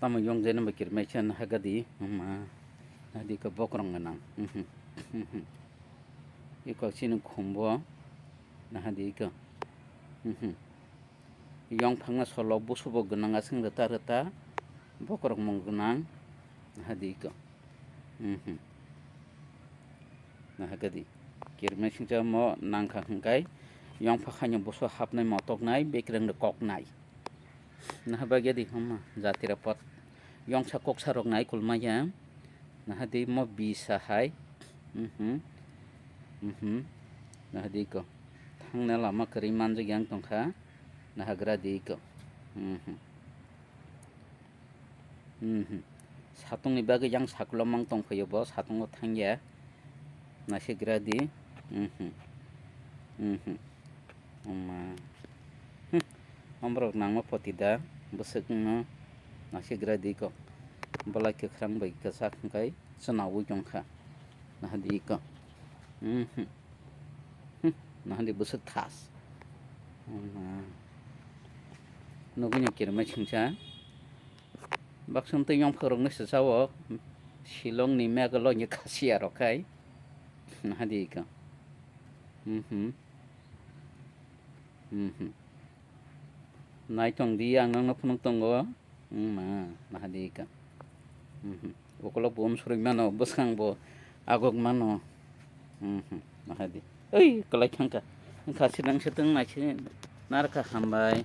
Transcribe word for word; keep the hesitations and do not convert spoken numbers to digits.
Tamo yong jeno ba kirmai cha naha gadi, ma, naha di ka bokrong gwnang. Mhm. Mhm. Iko chini khumbo, naha di iko. Mhm. Yong phangna solo busubo gwnang aswng rwta rwta, bokrok mung gwnang, naha di iko. Mhm. Naha gadi. Kirmai singcha mo nangkha hwnkhe, yong phakhaino busu hapnai motoknai, bekreng rok koknai. Naha bagya di homa jatira pot. Yongsa koksa rok nai kulmaya. Naha di mo bisa hai. Mhm. Mhm. Naha di ko. Thangna lama kwrwi manjak yang tongkha. Naha gra di ko. Mhm. Mhm. Satungni bagwi yang sakulo mang tongphaio bo, satungo thangya. Naisik gra di. Mhm. Mhm. Oma. Hm. Omrok nangma poti da, bwswk wngno naisik gra di ko. Bolai kwkhrang bai kwchak hwnkhe chwnaui tongkha. Naha di ko. Mhm. Hm. Naha di bwswk thas. Oma. Nugui no kirmai singcha. Baksa twi yongphak rokno se chao. Shillong ni Meghalaya ni Khasiya rok khai. Naha di ka. Mhm. Mhm. Naitong di ang nangno phunuk tongo. Wngma, naha di ka. Mhm. Ukolok bo umsuri mano, bwskang bo agok mano. Mhm. Naha di. Oi, kwlai thangka. Wngkha sinang sitwng naisi narwkha hambai.